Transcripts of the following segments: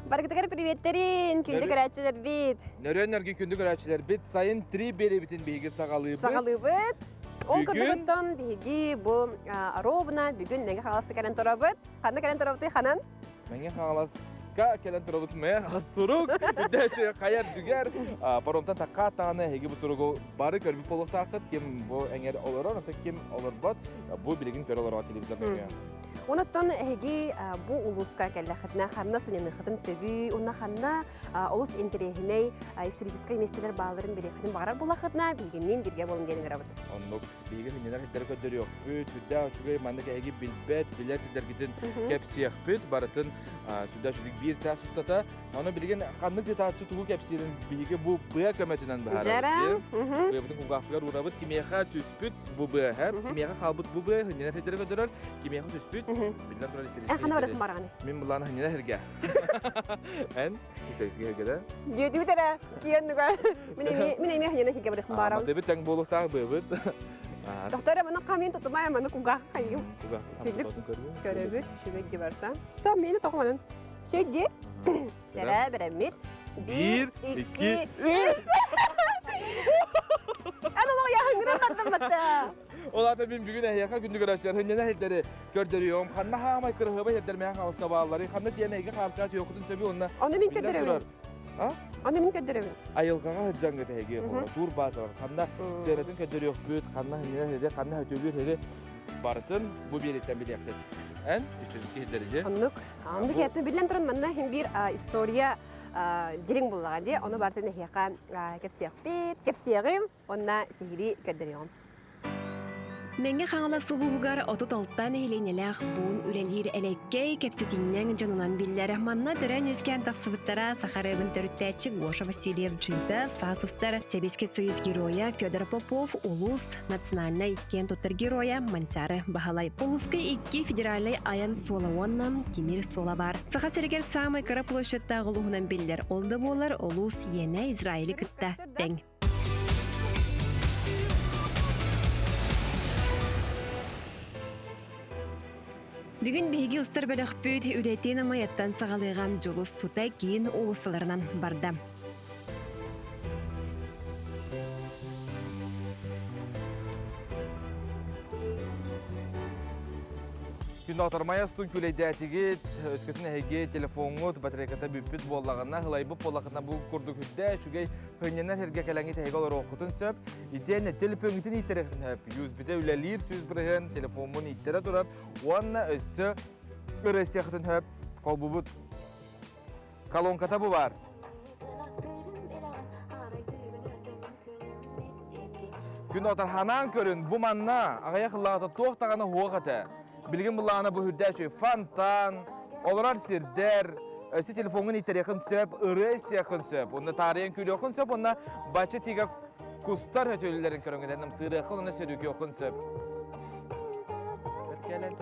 Баргытыгар приветтерин, күндү көрөөччүлэрбит. Нөрүөн нөргү күндү көрөөччүлэрбит, сайын 3 биэрэбитин биһиги саҕалыыбыт. Саҕалыыбыт. Ол курдугуттан биһиги бу ровно бүгүн Мэҥэ Хаҥаласка кэлэн турабыт. Ханна кэлэн турабытый ханан? Мэҥэ Хаҥаласка кэлэн турабыт Мэҥэ Хаҥалас сурук. Үрдээччи хайа үрдүгэр паромтан такка аттаҕына эһиги бу суругу бары көрбүт буолуохтааххыт. Ким бу эҥэр олорор, онтон ким олорбот, бу билигин көрө олорор телевизор нөҥүө. Онуттан эһиги бу улууска кэллэххитинэ ханна сынньаныаххытын сөбүй уонна ханна олус интэриэһинэй историческай миэстэлэр баалларын билиэххитин баҕарар буоллаххытына биһигинниин бииргэ буолун диэн ыҥырабыт. Оннук биһиги сынньанар сирдэри көрдөрүөхпүт, сүрдээх үчүгэй маннык эһиги билбэт, билэр сирдэргитин кэпсиэхпит, барытын сүрдээх үчүгэй биир чаас устата Ону билигин ханнык ыытааччы тугу кэпсиирин биһиги бу быа көмөтүнэн быһаарабыт. Быабытын кулгаахтыгар уурабыт. Кимиэхэ түспүт бу быа, кимиэхэ хаалбыт бу быа хынньана сирдэри көрдөрөр, кимиэхэ түспүт, биллэн турар Эн ханна барыахын бараҕын? Мин былааны хынньана сиргэ. Эн истэрисгэ сиргэ да? Диэтибит эрэ, киэн дуга. Мин эмиэ мин эмиэ хынньана сиргэ барыахын барабын. Матыбыт тэҥ буолуохтаах быабыт. Доктор, маны камин тутумай, маны кулгаах хайым. Кулгаах. Чүдүк көрөбүт, үчүгэй дибарта. Та мени тоқманын. Сөйди. Тэрэ бэрэммит. Биир, икки, үс. Эн олох яһыҥҥынан бардым батта. Ол аата мин бүгүн эһиэхэ күндү көрөөччүлэр хынньана сирдэри көрдөрүөм. Ханна хаамай кырыһыба сирдэр мэһэ хаалыска бааллары, ханна тиэнэ эйгэ хаалыска түөххүтүн сөбү уонна Ону мин көрдөрөбүн. А? Ону мин көрдөрөбүн. Айылҕаҕа сылдьаҥҥыт эһиги тур базалар ханна сыанатын көрдөрүөхпүт, ханна хынньана сири, ханна хөтөлүүр сири барытын бу биэриттэн билиэхпит. Эн исторический сирдэри Оннук. Оннук ятты биллэн туран манна хин биир история дириҥ буллаҕа дии. Ону барытын эһиэхэ кэпсиэхпит, кэпсиэҕим уонна сиһилии көрдөрүөҕүм. Мэҥэ Хаҥалас улууһугар 36 нэһилиэнньэлээх пуун үлэлиир элэккэй, кэпсэтинньэҥ дьонунан биллэр. Манна төрөөн-үөскээн тахсыбыттара саха ырыабын төрүттээччи Гоша Васильев Джита, саас устар Сэбиэскэй Союз геройа Федор Попов, улуус национальнай киэн туттар геройа Манчаары Баһылай. Улууска икки федеральнай айан суола уонна тимир суола баар. Саха сиригэр саамай кыра площадьтаах улууһунан биллэр. Ол да буоллар улуус иэнэ Израили кытта тэҥ. Бүгүн биһиги устар бөлөхпүт үлэтин Амайаттан саҕалыаҕа Дьулус тута киин уулуссаларынан барда. Күн отормайа устун күлэйдээтигит, өскөтүн эһиги телефоҥҥут батарейката бүппүт буоллаҕына, ылайбыт буоллаххытына бу курдук үрдэ үчүгэй хынньанар сиргэ кэлэҥҥит эһиги олоруоххутун сөп. Итиэннэ телефоҥҥутун ииттэриэххитин сөп. USB-тэ үлэлиир 100% телефоммун ииттэрэ турар уонна өссө ырыастыаххытын сөп. Холбубут Колонката бу баар. Күн отарханаан көрүн, бу манна аҕыйах ыллаҕата туох даҕаны уһуох этэ. Билигин буллаҕына бу үрдээ үчүгэй фонтан, олорор сирдэр, өссө телефоҥҥун ииттэриэххин сөп, ырыа истиэххин сөп, уонна таарыйан күлүөххүн сөп, уонна бачча тиигэ кустар өтүөллэрин көрөҥҥүтэн ымсыырыаххын уонна сөрүүкүөххүн сөп. Кэлэн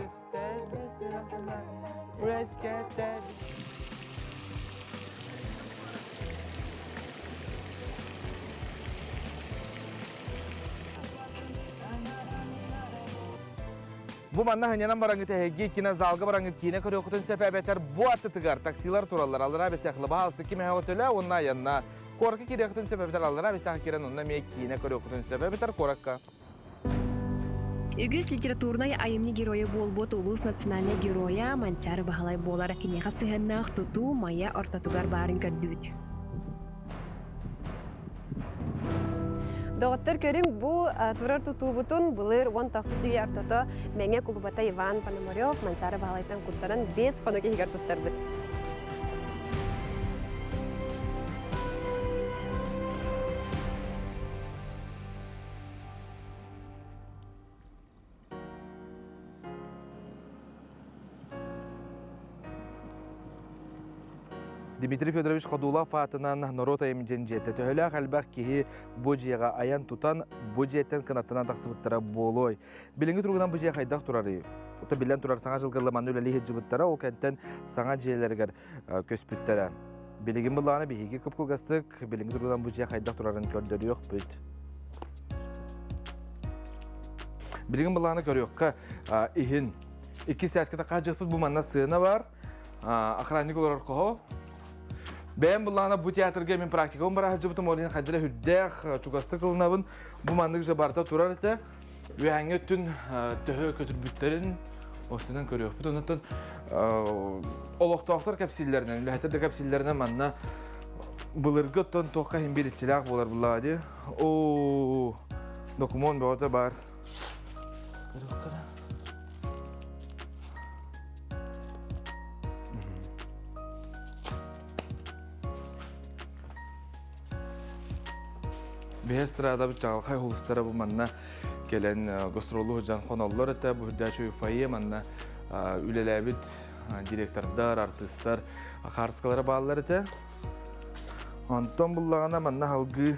Бу манна хынньанан бараҥҥыт эһиги кинозалга бараҥҥыт киинэ көрүөххүтүн сөп эбэтэр бу аттытыгар таксилар тураллар аллараа бэстээх лыбаалсы ким эһэ төлө уонна айанна куоракка киириэххитин сөп эбэтэр аллараа бэстээх киирэн онно эмиэ киинэ көрүөххүтүн сөп эбэтэр куоракка Үгүс литературнай айымньы геройа буолбут улуус национальнай геройа Манчаары Баһылай буолар. Киниэхэ сыһыаннаах тутуу Майа ортотугар баарын көрдүбүт. Доҕоттор көрүҥ, бу турар тутуубутун былыр 19 үйэ ортото Мэҥэ кулубата Иван Пономарев Манчаары Баһылайтан куттанан биэс хонук иһигэр туттарбыт. Дмитрий Федорович Ходулов аатынан норуот айымньытын дьиэтэ төһөлөөх элбэх киһи бу дьиэҕэ айан тутан, бу дьиэттэн кынаттанан тахсыбыттара буолуой? Билиҥҥи туругунан бу дьиэ хайдах турарый? Ото биллэн турар саҥа дьылга ламанны үлэлии сылдьыбыттара, ол кэнтэн саҥа дьиэлэригэр көспүттэрэ. Билигин былаана биһиги кып-кылгастык билиҥҥи туругунан бу дьиэ хайдах турарын көрдөрүөхпүт. Билигин былааны көрүөххэ иһин. Иккис сээскэ хаадьыахпыт бу манна сыана бар. Охранник олорор хоһо. Бэйэм буллаҕына бу театрга мин практикабын бара сылдьыбытым, ол иһин хайдара үрдээх чугастык ылынабын. Бу маннык же барыта турар этэ. Үөһээҥҥи өттүн төһө көтүрбүттэрин остунан көрүөхпүт. Онтон олохтоохтор кэпсииллэринэн, үлэһиттэр да кэпсииллэринэн манна былыргы оттон туохха иһин биир иччилээх буолар буллаҕа дии. Оо, докумуон бөҕөтө баар. Биһи эстрадабыт чаҕылхай улустара бу манна кэлэн гастролу сылдьан хоноллор этэ. Бу үрдээччи фойе манна үлэлээбит директордар, артыыстар хаарыскалара бааллар этэ. Онтон буллаҕына манна салгыы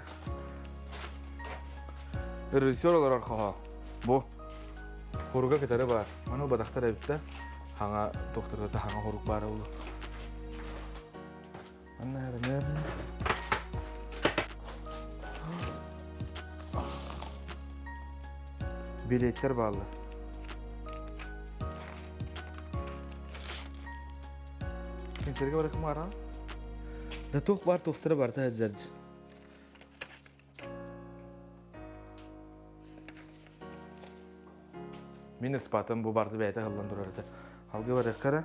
режиссер олорор хоһо. Бу хоруга кытары баар. Маны ылбатахтар эбит да. Хаҥа докторга хаҥа хорук баар ол. Билеттер бааллар. Кэнсиэргэ барыахым аара. Да туох баар туохтара барыта сылдьар. Мин ыспатым бу барды бэйэтэ ыһыллан турар этэ. Алгы барыахха эрэ.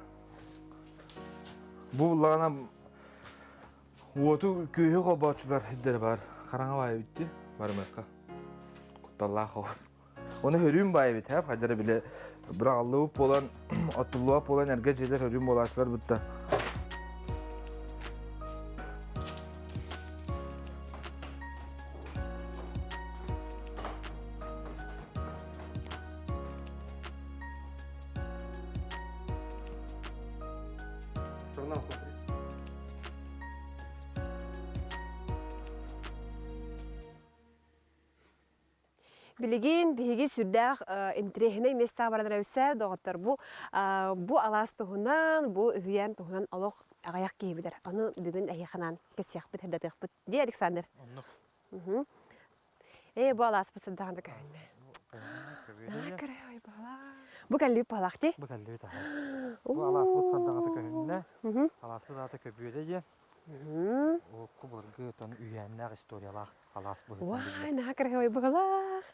Бу буллаҕына уоту күүһү холбооччулар сирдэрэ баар. Хараҥа баай эбит барымыахха. Кутталлаах оҕус. Оны хөрүүм баай эбит, һэ, хайдара биле быраҕыллыбыт буолан, оттуллубат буолан эргэ дьиэлэр хөрүүм буолааччылар бытта. Страна, смотри. Билигин биһиги сүрдээх интэриэһинэй миэстэҕэ баран эрэбисэ доҕоттор бу бу алаас туһунан, бу үһүйээн туһунан олох аҕыйах киһи билэр. Ону бүгүн эһиэхэ анаан кэпсиэхпит, сырдатыахпыт дии Александр. Оннук. Ээ, бу алааспыт сырдаҕына көһүннэ. Бу кэллибит баалаах дии. Бу кэллибит аха. Бу алааспыт сардаҥата көһүннэ. Алааспыт аата Көбүөдэ диэн. Урукку былыргы тон үһүйээннээх историялаах алаас быһыытынан Уай, наһаа кыраһыабай быһыылаах.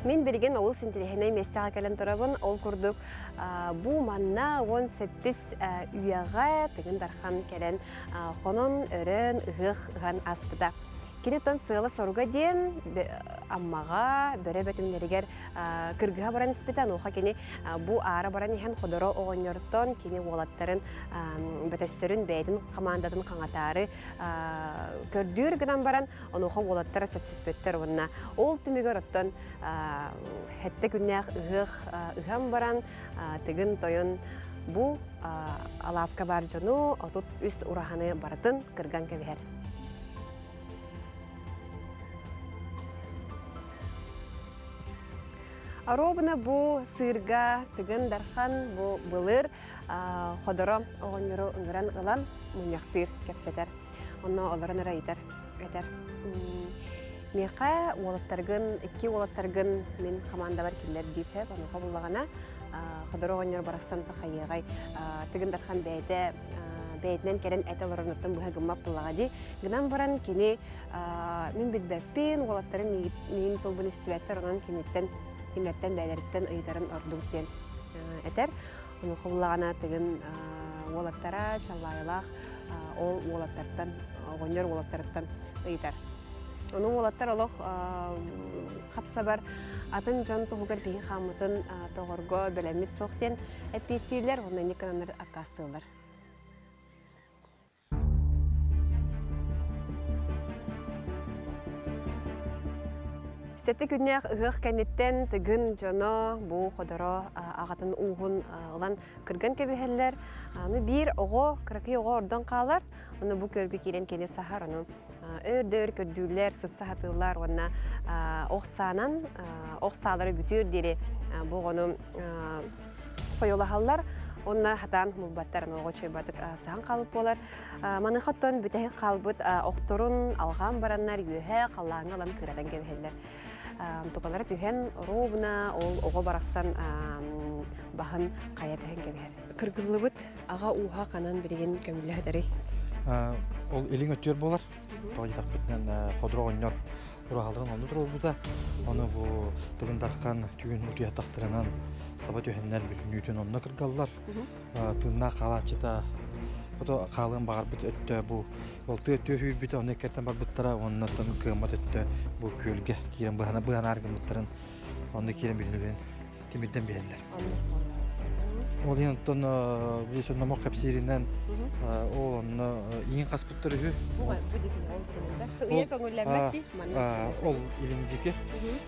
Мин билигин олус интэриэһинэй миэстэҕэ кэлэн турабын. Ол курдук бу манна 18 үйэҕэ Тыгын Дархан кэлэн хонон, өрөөн, ыһыах ыһан ааспыта. Киниттэн сыала-соруга диэн Аммаҕа, Бөрө Бөтүҥнэригэр кыргыһа баран испитэ. Онуоха кини бу аара баран иһэн Ходоро оҕонньортон кини уолаттарын бөтөстөрүн бэйэтин хамаандатын хаҥатаары көрдүүр гынан баран онуоха уолаттара сөпсөспөттөр уонна ол түмүгэр оттон сэттэ күннээх ыһыах ыһан баран Тыгын Тойон бу алааска баар дьону 33 ураһаны барытын кырган кэбиһэр. Оруобуна бу сыырга Тыгын Дархан бу былыр ходоро оҕонньору ыҥыран ылан мунньахтыыр, кэпсэтэр. Онно олорон эрэ ыйытар, этэр. Миэхэ уолаттаргын, икки уолаттаргын мин хамаандабар киллэр диир һэп, онуоха буллаҕына ходоро оҕонньор барахсан тахайыаҕай Тыгын Дархан бэйэтэ бэйэтинэн кэлэн этэ олоронуттан быһа гыммат буллаҕа дии. Гынан баран кини мин билбэппин, уолаттарым миигин тылбын истибэттэр, онон киниттэн кинилэртэн бэйэлэриттэн ыйытарын ордук диэн этэр. Онуоха буллаҕына Тыгын уолаттара Чаллаайылаах ол уолаттартан, оҕонньор уолаттарыттан ыйытар. Ону уолаттар олох хапсабар атын дьон туһугар биһи хааммытын тоҕорго бэлэммит суох диэн эппиэттииллэр уонна инник гынаннар аккаастыыллар. Сэттэ күннээх ыһыах кэнниттэн Тыгын дьоно бу ходоро аҕатын ууһун ылан кырган кэбиһэллэр. Аны биир оҕо, кыракый оҕо ордон хаалар. Ону бу күөлгэ киирэн кини саһар, ону өөр да өр көрдүүллэр, сытса сатыыллар уонна ох саанан, ох саалары бүтүөр диэри бу оҕону сойулаһаллар. Уонна хатаан булбаттар, оҕо чуйбатык саһан хаалбыт буолар. Маныаха оттон бүтэһик хаалбыт охторун алҕаан бараннар үөһэ халлааҥҥа ылан кыыратан кэбиһэллэр. Тукалара түһэн оруобуна ол оҕо барахсан баһын хайа түһэн кэбиһэр. Кыргыллыбыт аҕа ууһа ханан билигин көмүллэһэтэрий? Ол илиҥ өттүгэр буолар. Тоҕо диэтэхпитинэн ходура оҕонньор ураһаларын онно туруорбута. Ону бу Тыгын Дархан түүн утуйа тахтарынан саба түһэннэр бүтүннүүтүн онно кыргаллар. Тыыннаах хаалааччыта ото хаалыан баҕарбыт өттө бу ол тыа өттүгэр сүүрбүтэ онно иккэртэн барбыттара уонна оттон кыаммат өттө бу күөлгэ киирэн быһана быһанаар гыммыттарын онно киирэн бүтүннүүтүн тимирдэн биэрэллэр. Ол иһин оттон били номох кэпсииринэн ол онно иин хаспыттар үһү. Ол илиҥдики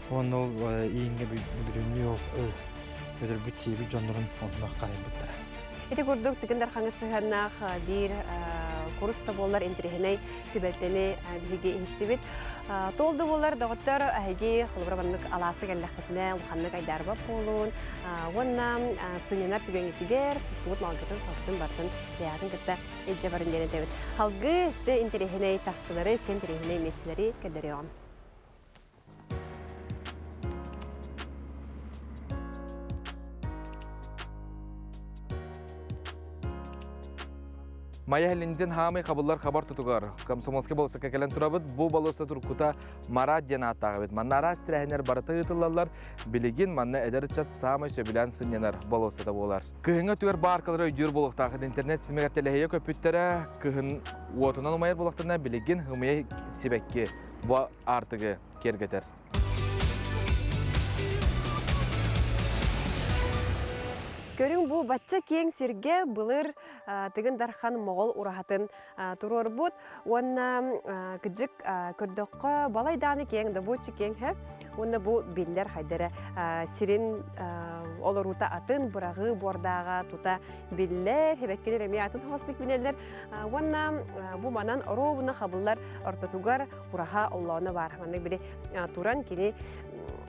уонна ол ииҥҥэ бүтүннүү ол өлөрбүт сиэбит дьоннорун онно харайбыттара. Ити курдук Тыгын Дархаҥҥа сыһыаннаах биир курус да буоллар интэриэһинэй түбэлтэни биһиги иһиттибит. Туол да буоллар доҕоттор эһиги холобура маннык алааска кэллэххитинэ улаханнык айдаарбат буолуун уонна сынньанар түгэҥҥитигэр туттубут малгытын салгытын барытын бэйэҕитин кытта илдьэ барын диэн этэбит. Салгыы өссө интэриэһинэй чахчылары, өссө интэриэһинэй миэстэлэри көрдөрүөҕүм. Майа Линдин хаамый хабыллар хабар тутугар Комсомольскай болуоссакка кэлэн турабыт. Бу болуоссат уруккута Марат диэн ааттаах эбит. Манна араас тэрээһиннэр барыта ыытыллаллар. Билигин манна эдэр ыччат саамай сөбүлээн сынньанар болуоссата буолар. Кыһыҥҥы өттүгэр бааркалары өйдүүр буолуохтаах. Интернет симигэр тэлэһийэ көппүттэрэ кыһын уотунан умайар буоллахтарына билигин ымыйа сибэкки бу аартыгы киэргэтэр. Көрүҥ бу бачча киэҥ сиргэ былыр Тыгын Дархан Моҕол ураһатын туруорбут уонна кыдьык көрдөххө балай дааны киэҥ добуоччу киэҥ һэ уонна бу биллэр хайдара сирин олоруута атын быраҕыы буордааҕа тута биллэр хэбэккилэр эмиэ атын хоһостук билэллэр уонна бу манан оруобуна хабыллар ортотугар ураһа оллооно баар. Маннык били туран кини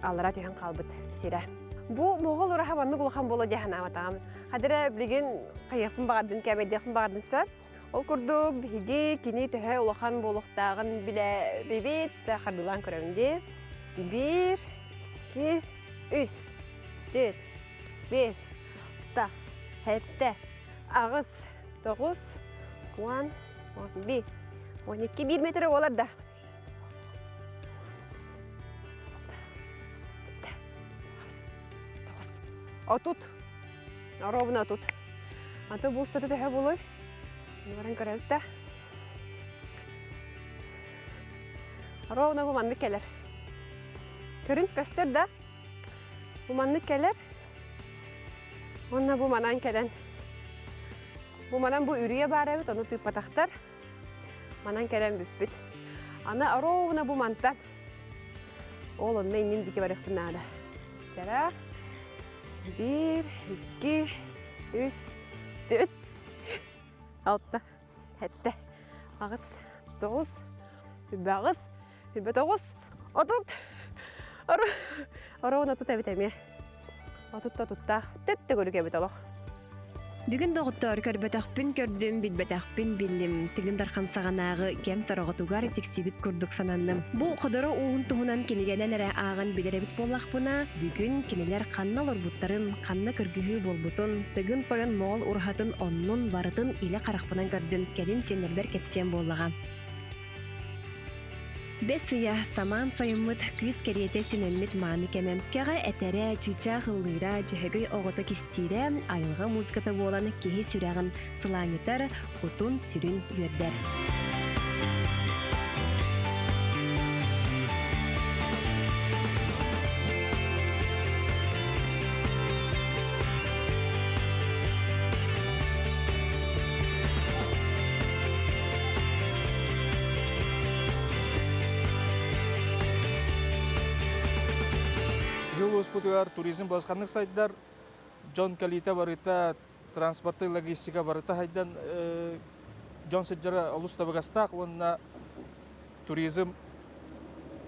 аллара түһэн хаалбыт сирэ. Бу моҕол ураһа маннык улахан буолуо дии санаабатаҕым. Хадыра билигин хайыахпын баҕардын, кээмэйдиэхпин баҕардын сөп. Ол курдук биһиги кини төһө улахан буолуохтааҕын билэбит, хардыылаан көрөбүн дии. Биир, икки, үс, түөрт, биэс, алта, сэттэ, аҕыс, тоҕус, уон, 11, 12 биир метр буолар да. Отут. Ровно отут. Аты бу устата төһө буолуой? Баран көрөбүт да. Ровно бу маннык кэлэр. Көрүн көстөр да. Бу маннык кэлэр. Уонна бу манан кэлэн Бу манан бу үрүйэ баар эбит, ону тыыппатахтар. Манан кэлэн бүппүт. Аны ровно бу мантан. Ол онно иннин диэки барыахпын наада. Чара. Биир, икки, үс, түөрт, биэс, алта, сэттэ, аҕыс, тоҕус, үбэҕис, үбэ тоҕус, 30. Ровно 30 эбит эмиэ. 30 отуттаах. Төп-төгүрүк эбит олох. Бүгүн доҕоттоор көрбөтөхпүн көрдүм, билбэтэхпин биллим. Тыгын Дархан саҕанааҕы кэм сороҕотугар тиксибит курдук сананным. Бу Ходоро ууһун туһунан кинигэнэн эрэ ааҕан билэр эбит буоллахпына, бүгүн кинилэр ханна олорбуттарын, ханна кыргыһыы буолбутун, Тыгын Тойон Моҕол ураһатын оннун барытын илэ харахпынан көрдүм, кэлин сиэннэрбэр кэпсиэм буоллаҕа. Бэс ыйа, самаан сайыммыт, кыыс кэриэтэ симэммит мааны кэмэ. Кэҕэ этэрэ, чыычаах ыллыыра, дьөһөгөй оҕото кистиирэ, айылҕа музыката буолан киһи сүрэҕин сылаанньытар, кутун-сүрүн үөрдэр. Улууспутугар туризм балысханнык сайдар, дьон кэлиитэ барыта, транспорты, логистика барыта сайдан дьон сылдьара олус табыгастаах уонна туризм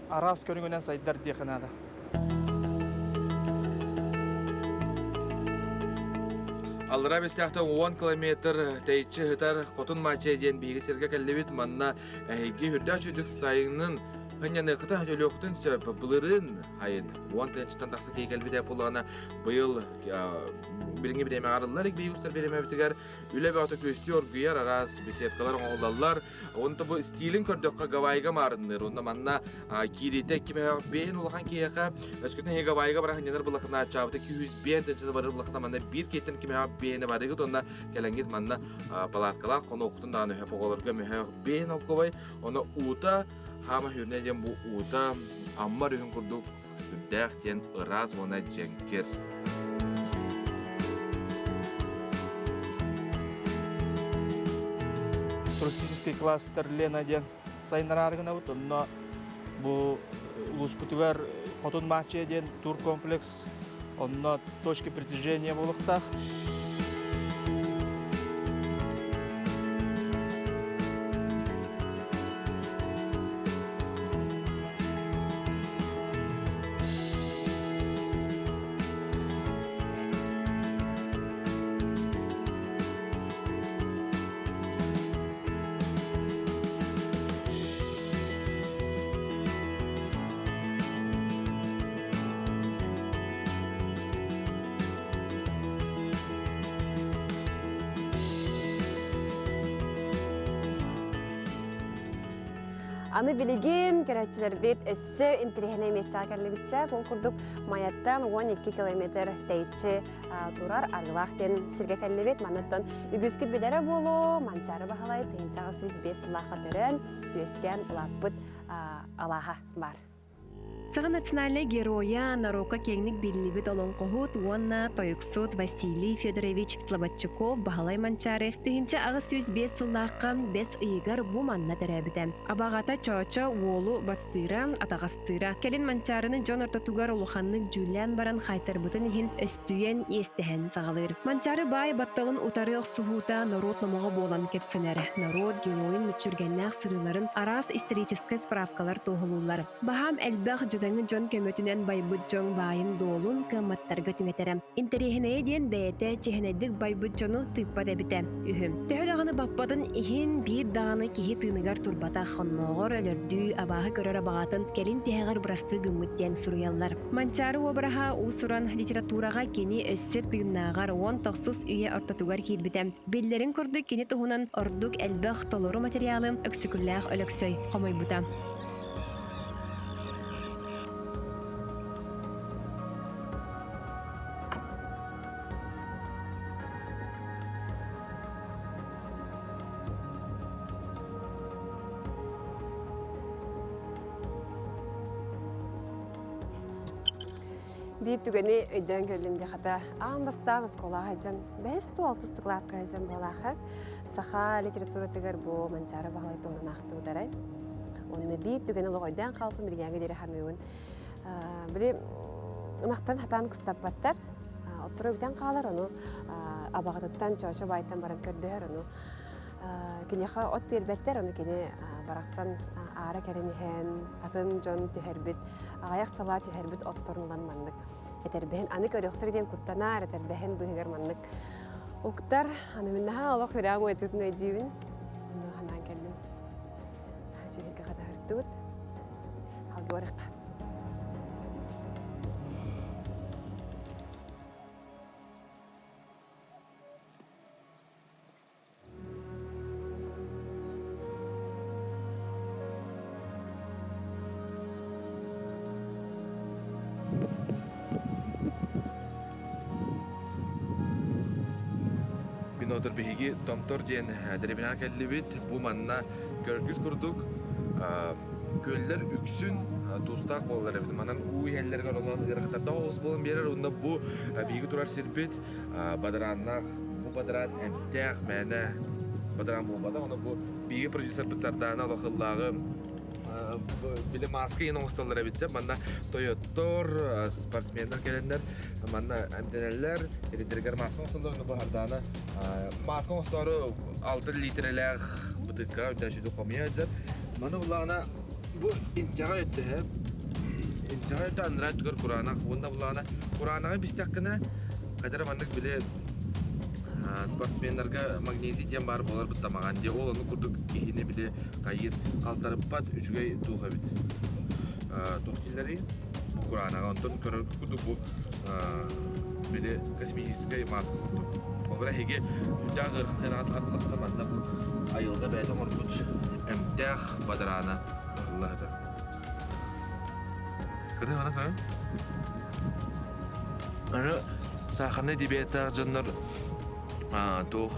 араас көрүҥүнэн сайдар диэххэ наада. Аллараа Бэстээхтэн 10 километр тэйиччи сытар Хотун Мачча диэн биһиги сиргэ кэллибит. Манна эһиги үрдээх чүйдүк сайынын Ынньаныаххытын хөтөлүөххүтүн сөп. Былырыын айын 10 тыһыынчаттан тахса киһи кэлбитэ буоллаҕына, быйыл билиҥҥи бириэмэҕэ арыллар илик биһиги устар бириэмэбитигэр үлэ бөҕөтө күөстүү оргуйар, араас беседкалар оҥоһуллаллар. Онто бу стилин көрдөххө Гавайга маарынныыр. Онно манна киириитэ 2 бэйэн улахан киһиэхэ өскөтүн эһиги Гавайга бара сынньанар былахына аччаабыта 205 тыһыынча барыр былахына манна биир киһиттэн кимэҕэ бэйэни барыгыт уонна кэлэҥҥит манна палаткалаах хонуоххутун даҕаны өһөп оҕолорго мөһөөх бэйэн олкубай Ону уута хаама хүрнэ диэн бу уута Амма өрүһүн курдук сүрдээх диэн ыраас уонна дьэҥкир. Туристический кластер Лена диэн сайыннараары гынабыт. Онно бу улууспутугар Хотун Мааччыйа диэн туркомплекс, онно точки притяжения буолуохтаах. Аны билигин көрөөччүлэрбит өссө интэриэһинэй миэстэҕэ кэллибитсэ, ол курдук Майаттан 12 километр тэйиччи турар Арыылаах диэн сиргэ кэллибит. Манныттан үгүскүт билэрэ буолуо, Манчаары Баһылай 1805 сыллаахха төрөөн, үөскээн улааппыт алааһа баар. Саха национальнай геройа, норуокка киэҥник биллибит олоҥхоһут уонна тойуксут Василий Федорович Слободчуков Баһылай Манчаары 1805 сыллаахха бэс ыйыгар бу манна төрөөбүтэ. Абаҕата Чоочо уолу баттыыра, атаҕастыыра. Кэлин Манчаарыны дьон ортотугар улаханнык дьүүллээн баран хаайтарбытын иһин өстүйэн, иэстэһэн саҕалыыр. Манчаары баай батталын утары охсуһуута норуот номоҕо буолан кэпсэнэр. Норуот геройун мүччүргэннээх сырыыларын араас историческай справкалар туоһулууллар. Баһаам элбэх дьадаҥы дьон көмөтүнэн байбыт дьон баайын-дуолун кыамматтарга түҥэтэрэ. Интэриэһинэйэ диэн бэйэтэ чиэһинэйдик байбыт дьону тыыппат эбитэ үһү. Төһө даҕаны баппатын иһин биир даҕаны киһи тыыныгар турбатах, оннооҕор өлөрдүү, абааһы көрөр абаҕатын кэлин тиһэҕэр бырастыы гыммыт диэн суруйаллар. Манчаары уобараһа уус-уран литератураҕа кини өссө тыыннааҕар 19 үйэ ортотугар киирбитэ. Биллэрин курдук кини туһунан ордук элбэх толору материалы Өксөкүлээх Өлөксөй хомуйбута. Биир түгэни өйдөөн көрдүм дии хата аан бастаан оскуолаҕа сылдьан бэһис туу алтыс кылааска сылдьан буолаахы саха литературатыгар бу Манчаары Баһылай туһунан ахтыбытарай. Онно биир түгэни олох өйдөөн хаалбытым билиҥҥээҥҥэ диэри саныыбын. Били ынахтарын хатаан кыстаппаттар. Отторо бүтэн хаалар, ону абаҕатыттан Чоочо баайтан баран көрдөһөр, ону киниэхэ от биэрбэттэр, ону кини барахсан аара кэлэн иһэн атын дьон түһэрбит, аҕыйах салаа түһэрбит отторун ылан маннык этэрбэһин аны көрүөхтэр диэн куттанаар этэрбэһин быыһыгар маннык уктар. Аны мин наһаа олох үрэҕим ыалдьытын өйдүүбүн. Онно санаан кэллим. Үчүгэйгэ хатаһыртыбыт. Алгыарыхха. Мин отор биһиги Томтор диэн дэриэбинэҕэ кэллибит. Бу манна көрөргүт курдук күөллэр үксүн туустаах буолаллар эбит. Манан уу иһэллэригэр онон ыарахаттардаах оҕус буолан биэрэр. Уонна бу биһиги турар сирбит бадарааннаах, бу бадараан эмтээх мээнэ бадараан буолбатах. Онон бу биһиги продюсербыт Сардаана Олохыллааҕы били маска иһин оҥостоллор эбит сөп. Манна тойоттор, спортсменнар кэлэннэр манна эмтэнэллэр, эридэригэр маска оҥостоллор. Онно бу Сардаана маска оҥостоору 6 литрэлээх бытыыккаҕа үрдээччи хомуйа сылдьар. Маны буллаҕына бу инчэҕэй өттөһө инчэҕэй өттө анараа өттүгэр кураанах уонна буллаҕына кураанаҕы бистэххинэ хайдара маннык били Спортсменнарга магнезий диэн баар буолар быттамаҕан диye ол ону курдук киһини били хайыыр халтарыппат үчүгэй туох эбит. Туох дииллэрий? Бу кураанаҕа онтон көрөр курдук бу били косметическай маска курдук. Холобура эһиги үрдээх ыараххан ыараҕа манна бу айылҕа бэйэтэ оҥорбут эмтээх бадараана ыһылла сытар. Кырыы гына көрүҥ. Аны саахарнай диабеттаах дьоннор туох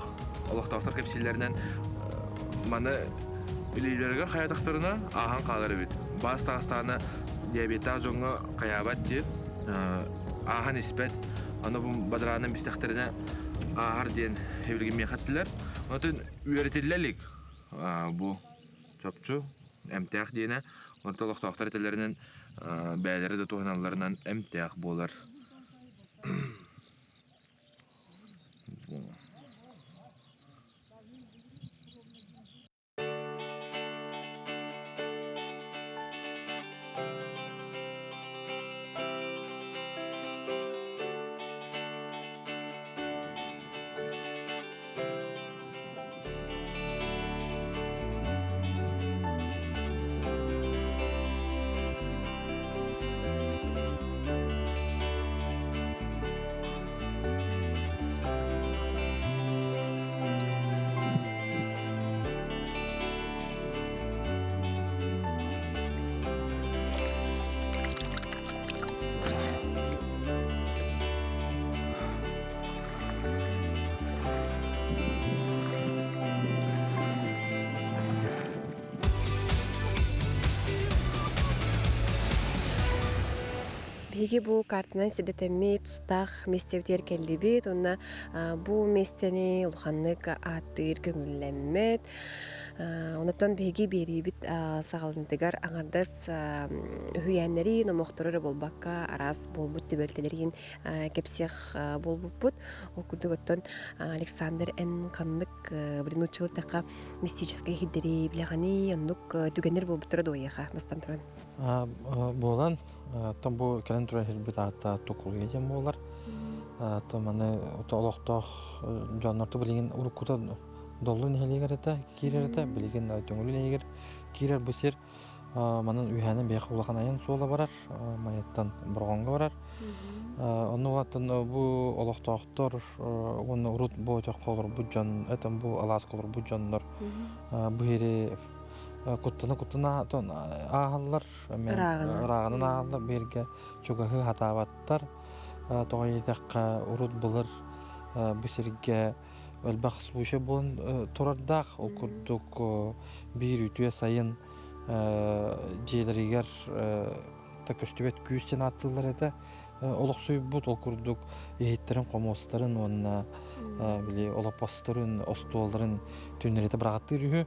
олохтоохтор кэпсииллэринэн маны илиилэригэр хайатахтарына ааһан хаалар эбит. Баас таастаана диабеттаах дьоҥҥо хайаабат диэн ааһан испэт. Аны бу бадараанын бистэхтэринэ ааһар диэн билигин миэхэ эттилэр. Онтон үөрэтиллэ илик бу чопчу эмтээх диэнэ онтон олохтоохтор этэллэринэн бэйэлэрэ да туһаналларынан эмтээх буолар. Биһиги бу картанан сирдэтэммит тустаах миэстэбитигэр кэллибит уонна бу миэстэни улаханнык ааттыыр көҥүллэммэт. Онтон биһиги биэриибит саҕаланытыгар аҥардас үһүйээннэри, номохтору эрэ буолбакка, араас буолбут түбэлтэлэрин кэпсиэх буолбуппут. Ол курдук оттон Александр эн ханнык блин нууччалыы мистическэй иһирдэри билэҕиний, оннук түгэннэр буолбуттара дуо эйиэхэ бастан туран? Буолан, оттон бу кэлэн туран иһирбит аата Тукулуйа диэн буолар. То маны олохтоох дьоннор билигин уруккута Доллу нэһилиэгэр этэ киирэр этэ, билигин Төҥүлү нэһилиэгэр киирэр бу сир Манан үһээнэн биһиэхэ улахан айан суола барар, Майаттан Бороҕоҥҥо барар. Онно улааттан бу олохтоохтор уонна урут бу өтөххө олорбут дьон, этэн бу алааска олорбут дьоннор бу иһири куттана-куттана ааһаллар, ырааҕынан ааһаллар, бу иһиргэ чугаһыы сатаабаттар. Тоҕо диэтэххэ, урут былыр бу сиргэ элбэх случай буолан турардаах. Ол курдук биир үтүө сайын дьиэлэригэр та көстүбэт күүс диэн ааттыыллар этэ. Олохсуйбут ол курдук иһиттэрин, хомуостарын уонна били олоппосторун, остуолларын түннэритэ быраҕаттыыр үһү.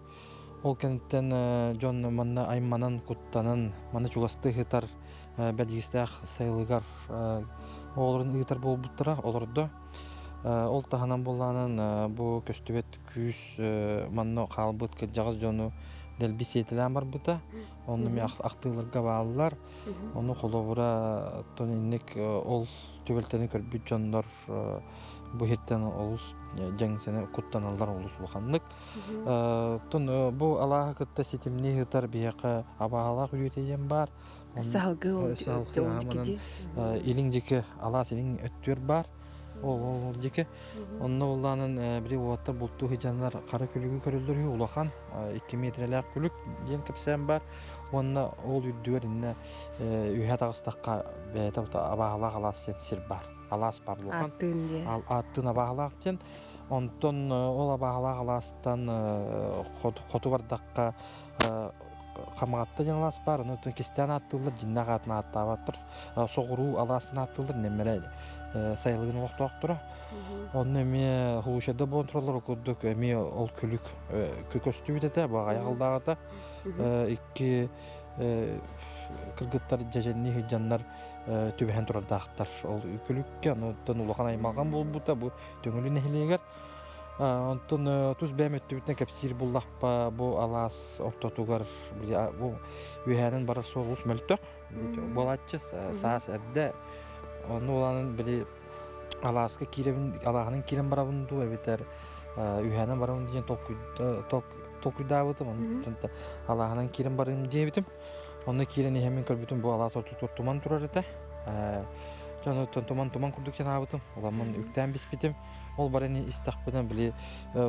Ол кэнниттэн дьон манна айманан, куттанан, манна чугастыы сытар бэрдьигэстээх сайылыгар оҕолорун ыытар буолбуттара олордо. Ол таһынан буоллаҕынан бу көстүбэт күүс манна хаалбыт кырдьаҕас дьону дэлби сиэтэлээн барбыта. Онно эмиэ ахтыыларга бааллар. Ону холобура оттон инник ол түбэлтэни көрбүт дьоннор бу иһиттэн олус дьэҥсэнэ куттаналлар олус улаханнык. Оттон бу алааһы кытта ситимнии сытар биһиэхэ абааһылаах үрүөтэ диэн баар. Саһылгы ол дики Илиҥ дики алаас илиҥ өттүөр баар. Ол ол дики. Онно улаанын били уоттар бултуу сыдьаннар хара күлүгү көрөллөр үһү улахан 2 метрэлээх күлүк диэн кэпсээн бар. Уонна ол үрдүгэр иннэ үһэ таҕыстахха бэйэтэ абааһылаах алаас диэн сир бар. Алаас бар улахан. Ааттыын диэн. Ааттыын абааһылаах диэн. Онтон ол абааһылаах алаастан хоту бардахха Хамаҕатта диэн алаас баар, ону кистээн ааттыыллар, дьиннээх аатын ааттаабаттар. Соҕуруу алаасын ааттыыллар, нэммэрэ сайылыгын олохтоохторо. Онно эмиэ Хулушада буолан тураллар курдук эмиэ ол күлүк көстүбүт этэ, баҕайы халдааҕыта. Икки кыргыттар дьэдьэннии сылдьаннар түбэһэн турардаахтар. Ол күлүккэ, онтон улахан аймалҕан буолбута бу Төҥүлү нэһилиэгэр. Онтон тус бэйэм өттүбүттэн кэпсиир буллахпа бу алаас ортотугар бу үөһээнэн барар суол олус мөлтөх буолааччы саас эрдэ онну улаанын били Алааска киирэбин, алааһынан киирэн барабын дуу эбэтэр үһээнэн барабын диэн толкуйдаабытым. Онтон алааһынан киирэн барыым диэбитим. Онно киирэн иһэммин көрбүтүм бу алаас ортотугар туман турар этэ. Дьон туман-туман курдук санаабытым. Уламмын үктээн биспитим. Ол баран истэхпинэ били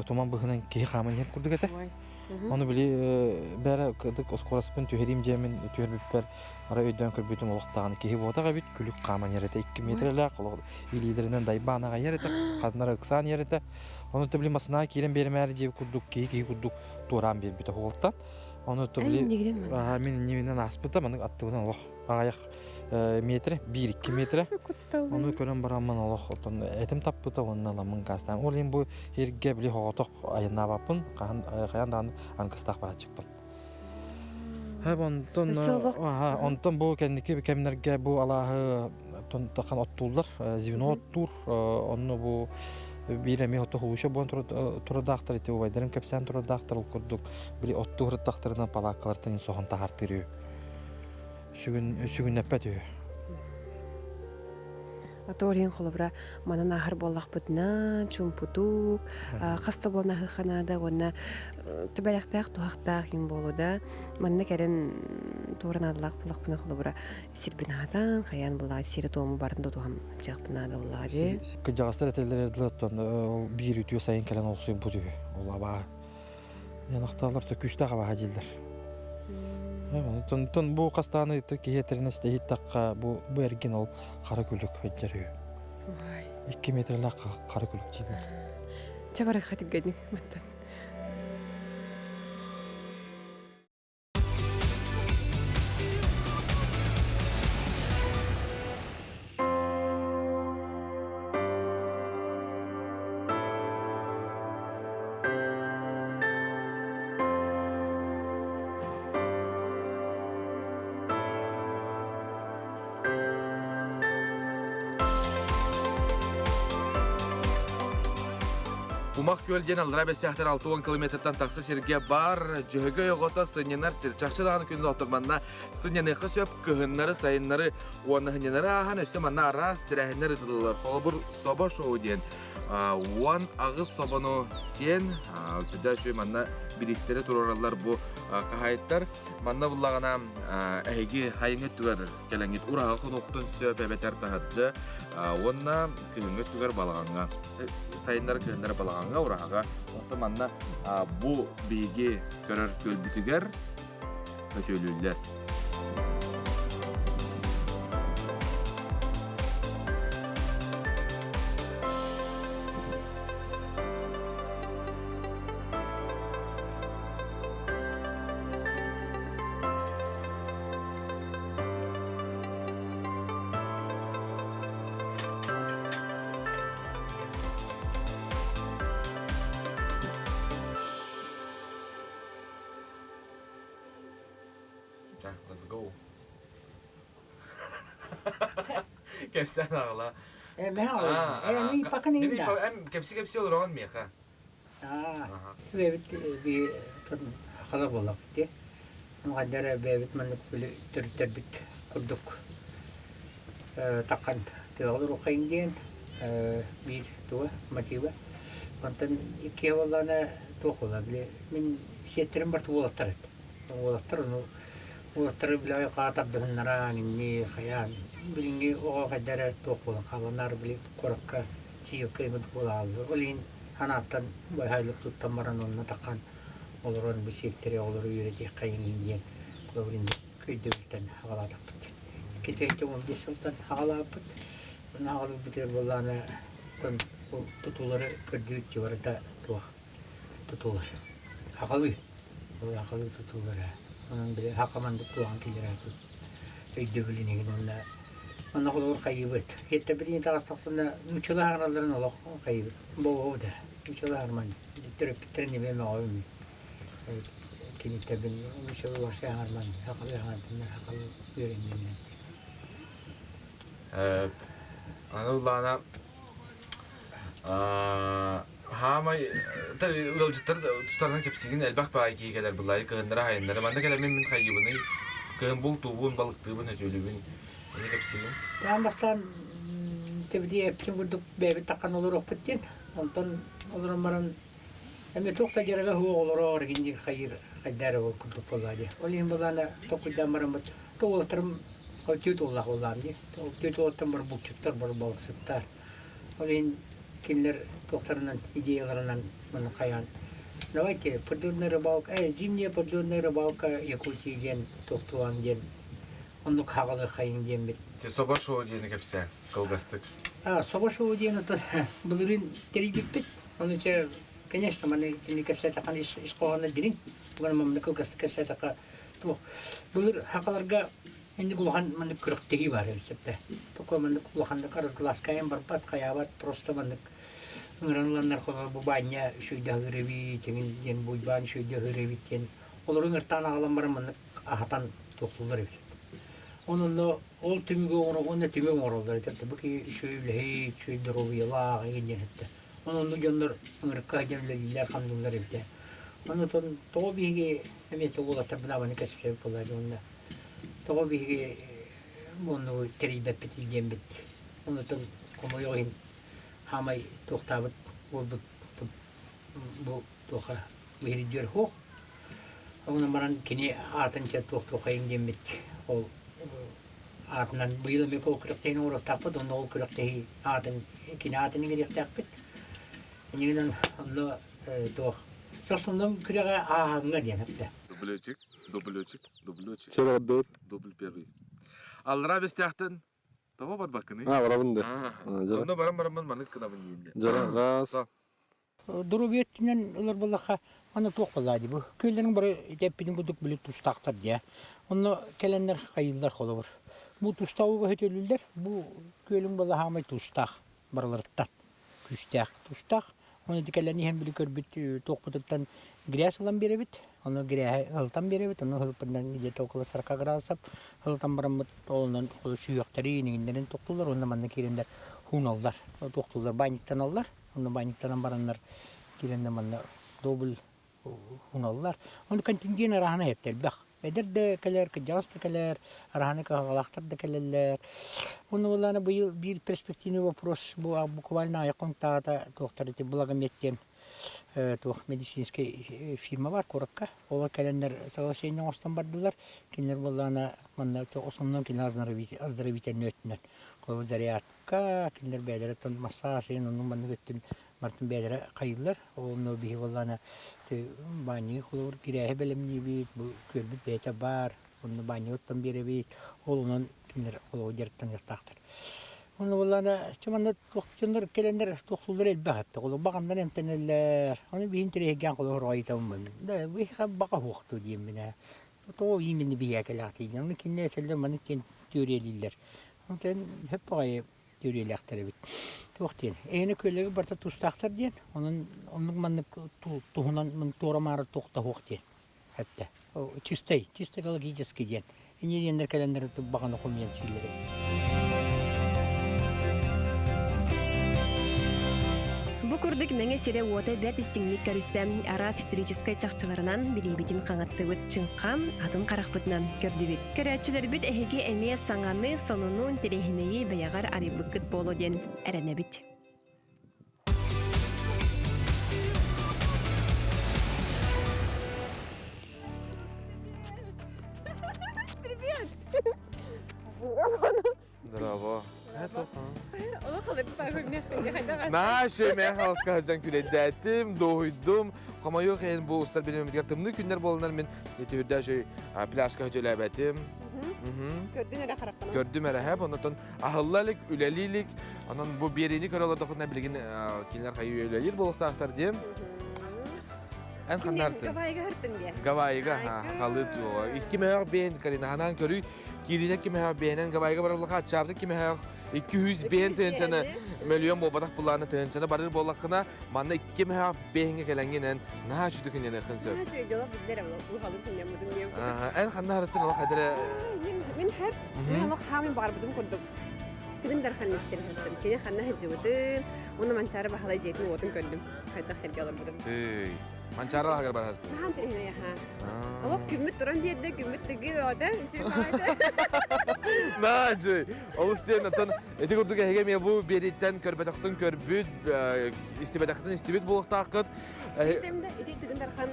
туман быһынан киһи хааман иһэр курдук этэ. Ону били бээрэ кыдык оскуоласпын түһэриим диэмин түһэрбиппэр арай өйдөөн көрбүтүм олохтоон киһи буотах эбит күлүк хааман иһэр этэ 2 метрэлээх олох илиилэринэн дайбаан аҕай иһэр этэ ханнара ыксаан иһэр этэ ону били масынаа киирэн биэримээри диэбит курдук киһи киһи курдук туораан биэрбитэ уолтан ону били мин иннибинэн ааспыта маннык аттыбынан олох аҕыйах метрэ 1-2 метрэ ону көрөн бараммын олох отон этим таппыта уонна ламмын гаастаан ол иһин бу сиргэ били соҕотох айаннаабаппын хаһан хайаан даҕаны аргыстаах барааччыкпын онтон онтон бу кэнники кэмнэргэ бу алааһы тахан оттууллар звено оттуур онно бу биир эмиэ ото хулуша буолан турадаахтар ити убайдарым кэпсээн турадаахтар ол курдук били оттуу ырыттахтарына палааккалартан соһон таһаартыыр үһү сүгүн сүгүннэппэт үһү. Оторин холобура манан ааһар буоллахпытына чумпутук хас да буолан аһыахха наада уонна түбэлэхтээх туһахтаах им буолу да манна кэлэн туора наадалаах буоллахпына холобура сирбин аһатан хайаан буллаҕа сири туому барын да туһан ачыахпын наада буллаҕа дии. Кырдьаҕастар этэллэр дылы биир үтүө сайын кэлэн олохсуйбут үһү ол абаа Янахтаалар то күүстээх абаһа дииллэр. Онтон бу хастааны киһи этэрин иһиттэххэ бу бу эргин ол хара күлүк сылдьар үһү. 2 метрлээх хара күлүк дииллэр. Чэ барыхха түргэнник мантан. Кумах күөл диэн аллараа бэстээхтэр 60 километртан тахса сиргэ баар Дьөһөгөй оҕото сынньанар сир. Чахчы даҕаны күн доҕоттор манна сынньаныахха сөп кыһыннары, сайыннары уонна сынньанары ааһан өссө манна араас тэрээһиннэр ыытыллар. Холобур, собо шоу диэн 18 собону сиэн сүрдээх үчүгэй манна бириистэри туруораллар бу хаһаайыттар. Манна буллаҕына эһиги хайыҥы өттүгэр кэлэҥҥит ураһа хонуоххутун сөп эбэтэр таһырдьа уонна кыһыҥҥы өттүгэр балаҕаҥҥа сайыннары кыһыннары балаҕаҥҥа ураһаҕа онтон манна бу биһиги көрөр күөлбүтүгэр өтүөлүүллэр. Let's go. Кэпсээн аҕала. Э, мен аҕалым. Э, ми пакын инда. Эм кэпси-кэпси олороҕун миэхэ. Аа, бэбит би хала боллак ти. Мугаддара бэбит маннык төрүттэрбит курдук таккан тыаҕалар ухайын диэн биир туга мотива. Онтон икки буоллаҕына туох буолла били мин сиэттэрим барыта уолаттар эт. Уолаттар ону уолаттары били хаа тардыһыннара инни хайаан билиҥҥи оҕо хайда эрэ туох буолан хааланаар били куоракка сиилкэ имит буолааллар. Ол иһин ханааттан быһайлык туттан баран онно таххан олорон бу сиэттэри оҕолору үөрэтиэххэйиҥ диэн холобур өйдөбүлтэн аҕалаатахпыт. 2015 сылтан аҕалаабыппыт. Онно аҕалбытыгар буоллаҕына тутуулары көрдүүр барыта туох тутуулар. Хахалыы. Хахалыы тутуулара. Онон били хахамандык туохан киллэрэр өйдөбүлүн иһин уонна онно холобур хайыыбыт. Хиэттэбитин таҕыстахпына нууччалыы хаҥаралларын олох хайыыбыт. Боо да нууччалыы хаҥарман төрөппүттэрин эмиэ мөҕөбүн. Киниттэбин нууччалыы вообще хаҥарман хахалыы хаҥардыннар хахалыы үөрэнниннэр. Аны Лана хаамай ыалдьыттар тустарынан кэпсиигин элбэх баай киһи кэлэр былай кыһыннары хайыннары манна кэлэммин мин хайыыбыный кыһын бултуубун балыктыыбын өтүөлүбүн эни кэпсиигин Таан бастаан Эппитин эппитин курдук бэйэбит таххан олоруохпут диэн. Онтон олорон баран эмиэ туох да дьарыга суох олороор игин хайыр хайдаар ол курдук буолла дии. Ол иһин былаана толкуйдаан бараммыт уолаттарым ол түөрт уоллаах буоллаҕым дии. Ол түөрт уолаттан бары булчуттар, бары балыксыттар. Ол иһин кинилэр туохтарынан идеяларынан маны хайаан давайте подледная рыбалка, зимняя подледная рыбалка Якутии диэн туохтуан диэн оннук хаҕалыаххайыҥ диэммит. Собо шоу диэни кэпсээн кылгастык. Собо шоу диэн ото былырыын тэрийбиппит. Ону чэ, конечно, маны итини кэпсээтэххэ ис хоһооно дириҥ. Уонна манна кылгастык кэпсээтэххэ туох былыр хахаларга инник улахан маннык күрэхтэһии баар эбит сөптө. Такой маннык улаханнык разгласкайан барбат, хайаабат, просто маннык ыҥыран ыланнар холобур бу баанньа үчүгэйдэ эбит, эҥин диэн буйбаан үчүгэйдэ эбит диэн олору ыҥыртаан аҕалан баран маннык аһатан туохтууллар эбит. Онон ол түмүгү оҥоро уонна түмүк оҥороллор этэ. Бу киһи үчүгэй үлэһит, үчүгэй доруобуйалаах эҥин диэн эттэ. Онон оннук дьоннор ыҥырыкка сылдьан үлэлииллэр, хамныыллар эбитэ. Онон тоҕо биһиги эмиэ уолаттарбын абаны кэспэт буолла уонна тоҕо биһиги оннугу тэрийбэппитий диэммит. Онтон хомойуох иһин хаамай туохтаабыт буолбут бу туоха биһирдиэр суох. Онон баран кини аатын чэ туох туохайын диэммит ол аатынан быйыл эмиэ ол күрэхтэһиини оҥоруохтаахпыт уонна ол күрэхтэһии аатын кини аатын иҥэриэхтээхпит. Иннигинэн онно туох сорсуннум күрэҕэ ааһаҥҥа диэн эттэ. Дублечик, дублечик, дублечик. Чэ, Дубль первый. Аллараа бэстээхтэн того барбаккыный? А, барабын да. Онно баран бараммын маннык гынабын диин. Дьара, раз. Доруобуйа өттүнэн ылар буоллахха, аны туох буоллаа дии бу. Күөллэрин бары эппитин курдук били тустаахтар дии. Онно кэлэннэр хайыыллар холобур. Бу тустаах ууга сөтөлүүллэр. Бу күөлүҥ буолла хаамай тустаах барыларыттан күүстээх тустаах. Оны ити кэлэн иһэн били көрбүт туохпутуттан грязь ылан биэрэбит. Ону гряһы ылтан биэрэбит. Ону ылыппытынан где-то около 40 градусов ылтан бараммыт олонон сүһүөхтэри иниҥиннэрин тохтуулар уонна манна киирэннэр хууналлар, тохтууллар, баанньыктаналлар. Онно баанньыктанан бараннар киирэннэр манна дубль уналлар. Ону контингент араһана эт элбэх. Эдэр да кэлэр, кырдьаҕас да кэлэр, араһаны кыһалҕалаахтар да кэлэллэр. Уонна буоллаҕына быйыл биир перспективный вопрос бу буквально аҕыйах хонуктааҕыта туохтар ити Благомед диэн туох медицинскэй фирма бар куоракка. Олор кэлэннэр соглашение оҥостон бардылар. Кинилэр буоллаҕына манна основном кинилэр оздоровительный өттүнэн холобур заряд кинилэр бэйэлэрэ оттон массаж иһин оннук маннык өттүн барытын бэйэлэрэ хайыыллар. Онно биһи буоллаҕына баанньыгы холобур кирээһи бэлэмниибит, бу күөлбүт бэйэтэ баар, онно баанньыгы оттон биэрэбит, ол онон кинилэр холобур дьарыктаныахтаахтар. Онно буоллаҕына чэ манна туох дьоннор кэлэннэр туохтууллар элбэх эттэ. Холобур баҕаннар эмтэнэллэр. Ону биһин интэриэһиргээн холобур ыйытабын. Да биһиэхэ баҕа суохтуу диэммин ээ. Тоҕо именно биһиэхэ кэлээхтиин. Ону кинилэр этэллэр маннык диэн түөрүйэлииллэр. Онтон сөп баҕайы түөрүйэлээхтэр эбит. Туох диэн, эйэни күөллэргэ барыта тустаахтар диэн, онон оннук маннык туһунан туора-маары туохтаһуох диэн эттэ. Чистай, чисто экологический диэн. Иньэ диэннэр кэлэннэр баҕаны хомуйан сииллэр эбит. Бу курдук Мэҥэ сирэ-уота бэрт истиҥник көрүстэ. Араас историческай чахчыларынан билиибитин хаҥаттыбыт, чыҥха атын харахпытынан көрдүбүт. Көрөөччүлэрбит эһиги эмиэ саҥаны, сонуну, интэриэһинэйи бэйэҕэр арыйбыккыт буолуо диэн эрэнэбит. Привет! Здорово. Наша мен халыска сылдьан күлэйдээттим, дуоһуйдум. Хомойуох иһин бу устар билиммитигэр тымныы күннэр буоланнар мин ити үрдэ пляжка хөтөлөөбөтүм. Көрдүн эрэ харахтанан. Көрдүм эрэ хэп, оннотон аһылла илик, үлэлии илик. Онон бу биэриини көрө олордоххутуна билигин кинилэр хайыы үлэлиир буолуохтаахтар диэн. Эн ханна артын? Гавайга артын диye. Гавайга, халыы туоҕа. Икки мөһөх бэйэн Карина ханаан көрүй кииринэн кимэһэх бэйэнэн Гавайга барыллаха аччаабыта кимэһэх 205 тыһыынчаны мөлүйүөн буолбатах былааны тыһыынчаны барыр буоллаххына манна икки мөһөх бэйэҥҥэ кэлэҥҥинэн наһаа үчүгэй күннэниэххин сөп. Наһаа үчүгэй дьоло биллэр улахалын күннэммитим диэн. Эн ханна харыттын олох эдэрэ Мин мин хэр мин олох хаамын баҕарбытым курдук Тыгын Дархан истэрһэттим. Кини ханна сылдьыбытын, уонна Манчаары Баһылай дьиэтин уотун көрдүм. Хайдах сиргэ олорбутум. Тыый. Манчаары аһыгар барар. Наһаа интэриэһинэй аха. Олох күммүт туран биэрдэ, күммүт тыгыы бөҕөтө, үчүгэй баҕайыта. Наажы, олус диэн оттон ити курдук эһиги эмиэ бу биэрииттэн көрбөтөхтүн көрбүт, истибэтэхтин истибит буолуохтааххыт. Итим да ити Тыгын Дархан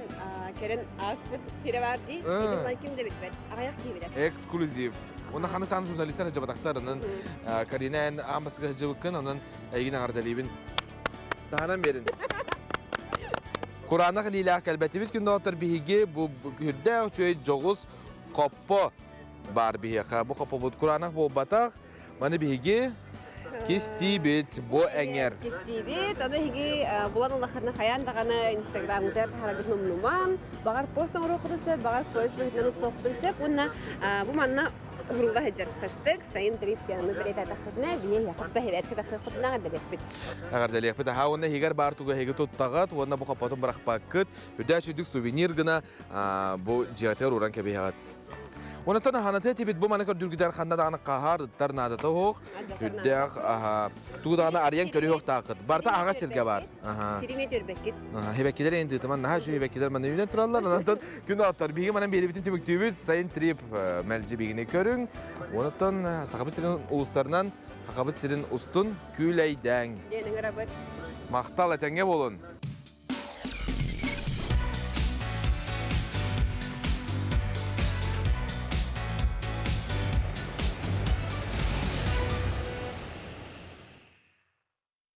кэлэн ааспыт сирэ баар дии. Ити ким да билбэт. Аҕыйах киһи билэр. Эксклюзив. Уонна ханы таан журналистар сылдьыбатахтар. Онон Карина эн аан бастакы сылдьыбыккын, онон эйигин эҕэрдэлиибин. Таһынан биэрин. Кураанах илиилээх кэлбэтибит күн доҕоттор биһиги бу үрдээх үчүгэй дьоҕус хоппо баар биһиэхэ. Бу хоппобут кураанах буолбатах. Маны биһиги кистиибит бу эҥэр. Кистиибит. Ону эһиги булан ыллаххытына хайаан даҕаны инстаграмҥытыгар таһаараргытын умнумаҥ. Баҕар пост оҥоруоххутун сөп, баҕар сторис быһыытынан устуоххутун сөп. Уонна бу манна уһурулла сылдьар хэштег сайын трип диэн бэлиэтээтэххитинэ биһи эһиэхэ тута эһэбээскэ тахсыахпытына эҕэрдэлиэхпит. Эҕэрдэлиэхпит. Аһаа уонна иһигэр баар тугу эһиги туттаҕыт уонна бу хоппотун бырахпаккыт. Үрдээх үрдүк сувенир гына бу дьиэҕитигэр ууран кэбиһэҕит. Онтон аһанаты этибит бу маны көрдүүргүтэр ханна даҕаны хаһаар ыттар наадата суох. Үрдээх тугу даҕаны арыйан көрүөх таахыт. Барыта аҕа сиргэ бар. Сириме төрбэккит. Хебеккилер эйин тыытыман наһаа үчүгэй хебеккилер манна үүнэн тураллар. Онтон күн аттар биһиги манан биэрибитин түмүктүүбүт. Сайын трип мэлдьи биһигини көрүҥ. Онтон Сахабыт сирин улуустарынан Сахабыт сирин устун күүлэйдээҥ. Диэн ыҥырабыт. Махтал этэҥҥэ буолун.